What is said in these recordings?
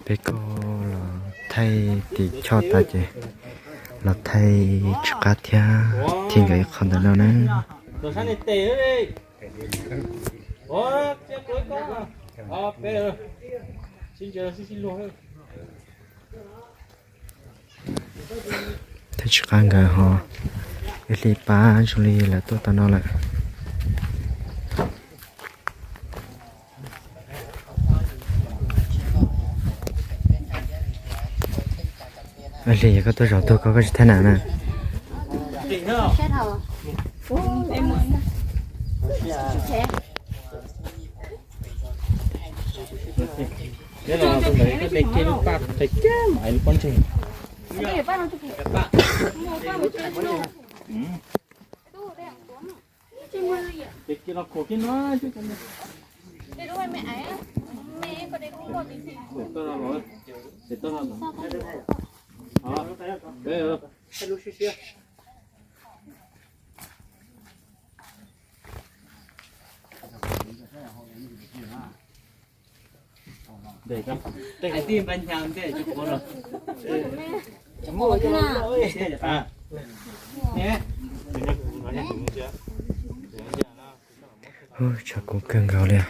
Peb kuj los thaij tim choj tas ces los thaij tsis qab thiab, thiaj nkawd ib qho ntawm no na. Thaij tsis qab nkawd ho, ib hlis pab zoo li lawv tuaj tau no lawm. Ib hlis yog koj tuaj zaum tuag koj, koj tsis thaij nas na. Tshav kub kawg nkaus li.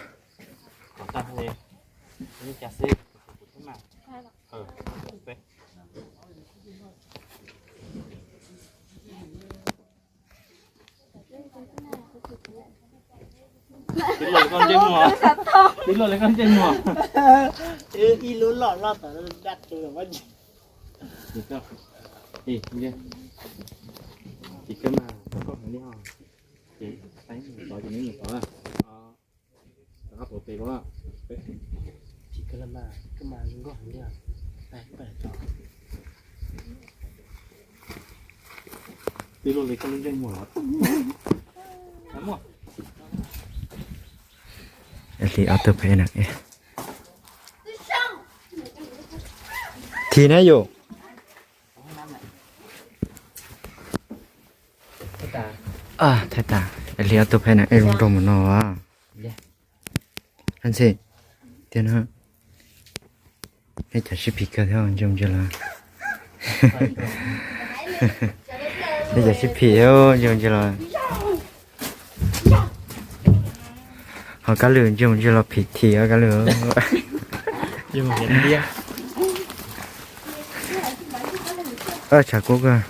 Ib lub loj loj tas dab tsi los. Ib hlis ob tug peb na. Thim na yus. Thaij tas, ib hlis ob tug peb na, ej zoo nraug mus no as. Ntxhi, tiag na. Nej cov sib phim kawg thiab ntsia mus ntsia los. Nej cov sib phim thiab ntsia mus ntsia los. Ho Kab Lwm ntsia mus ntsia los phim thim os Kab Lwm. Tshav kub kawg.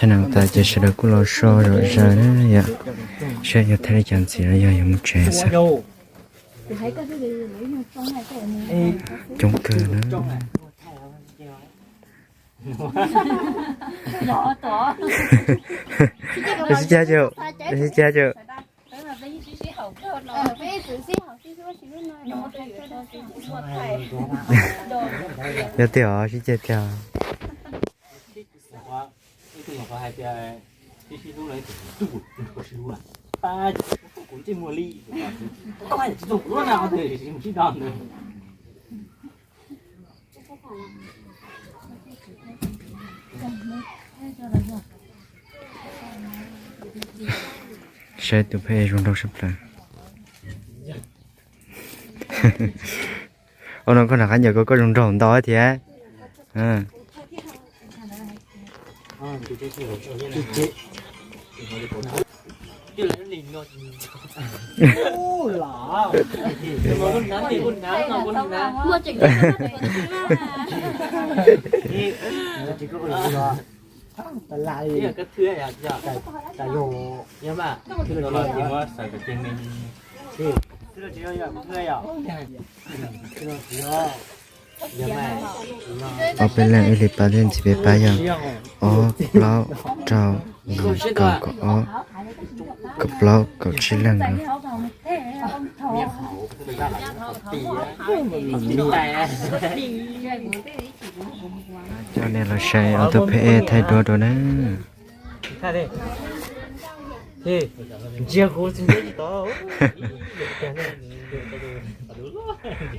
Thaij no tas ces sawv daws kuj los so zom zaws na yom. Saib yog thaij li cas ntxiv los yog yuav mus tsev xwb. Coob kawg na. Sib ceg, sib ceg. Yog tiag os, sib ceg tiag. Saib tus pheb zoo nraug sab plaws. Ua no koj nrog qab ncaws koj, koj zoo nraug ntau thiab. Ob peb leeg ib hlis pab thiab ntxiv peb pab yog ob plaub rau yim kaum kaum ob, kaum plaub kaum tsib leeg. Coj nej los saib ob tug pheb thaij duab dua na.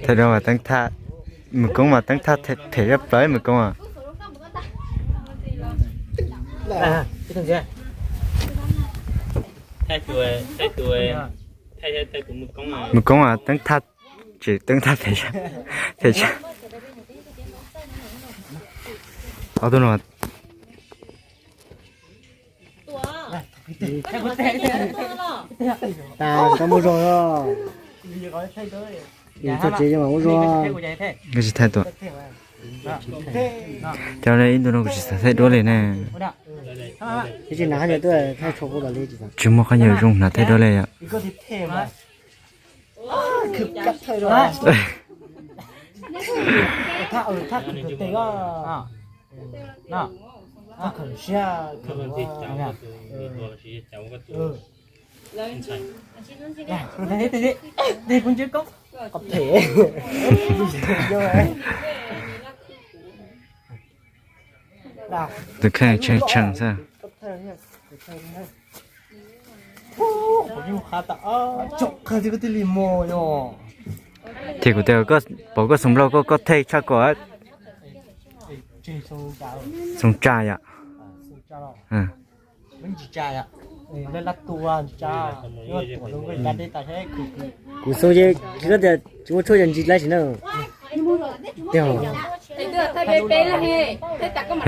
Thaij duab mas teeb tham. Mus koob mas teeb thaj phem zaj plaws mus koob as. Mus koob as teeb thaj, tsis teeb thaj phem zaj, phem zaj. Ob tug no. Tas tau muaj zog os. Txog tsev ces mam muaj zog. Koj tsis thaij tuaj. Cov ib ntu no kuv tsis xav thaij duab li ne. Tsis muaj qhov nyuag zoo hnav thaij duab li yom. Tus kheej tshee tshee xwb. Ces kuv tias pom koj xoom nplaum koj, koj thaij tshaj kom xoom tsa yom. Kuv xoom ces koj tias tsis muaj tshuaj yog ntsis laib sim na. Yog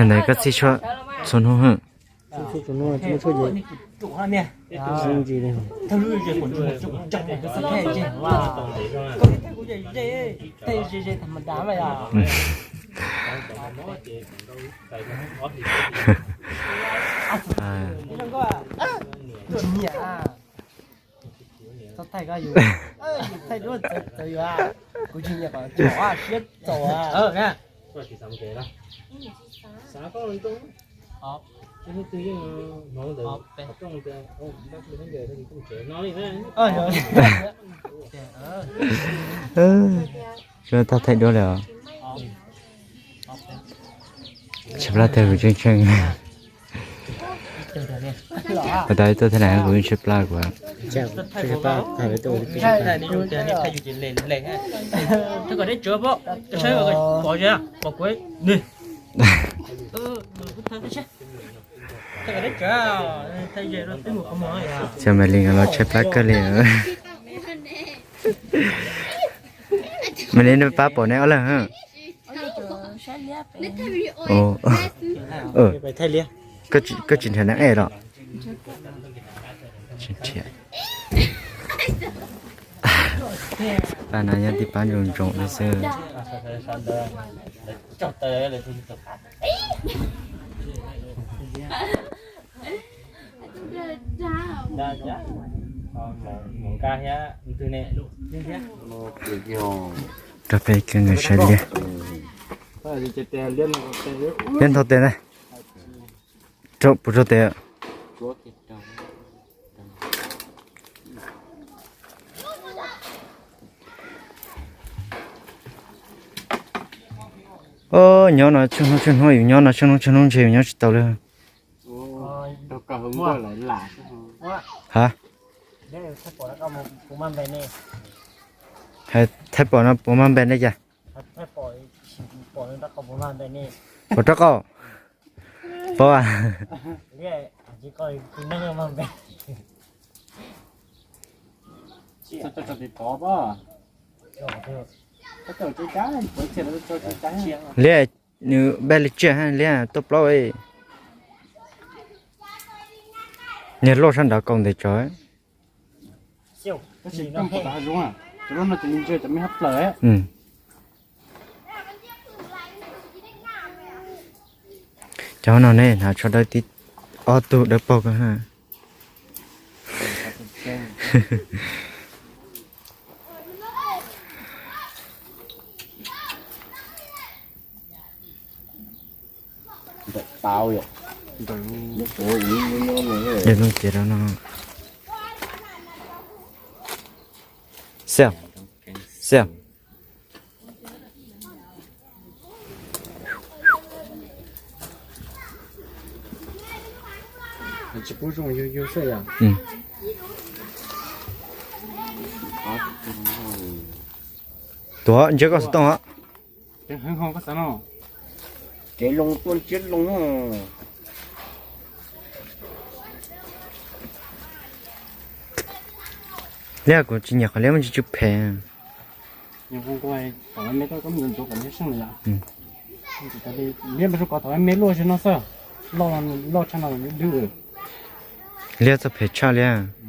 ntawd koj txhij tshuaj txhua hnub hwm. Tsis muaj tshuaj ces ntsis li. Koj tau thaij duab lawm os. Tshaib plab tiag kuv tseem tseem. Ua tas ib tuaj thaij nam kuv yeej tshaib plab kuv. Cov me li no los tshaib plab kawg li. Me li nej pab pom nej ob leeg. Koj tsis nrhiav neeg ej los? Pab no nyob tib pab ntsoov ntsoov li xwb. Rau peb kawg nkaus saib liab. Liab ntau tes na. Rau puas rau tes. Nyob no tsheej hnub tsheej hnub yus nyob no tsheej hnub tsheej hnub ntshe yus nyob tsis tau li. Ha? Thaij pom no puas mag npe nej cas? Puas rov qab? Paub a? Liab, nws npaj li tsiaj ha liab tuaj plaub. Niag loj sab nraud kaum ntawm tso. Cov no ne hnav tsho dawb tib ob tug dawb paug kawg na. Ntawm tau yom. Ntawm lub cev rau no. Xev, xev. Tsis pub zoo yug yug xwb yom. Tuav ntsia koj xov tooj os. Kev heev ho koj xav no. Kev loo tuaj ntsiab loo. Liab kuv tsis nyiam qhov liab muaj ntsis tsw phem. Liab mas kov thaum me luaj zog no xwb, loj tshaj no dwb. Liab txoj phem tshaj liab.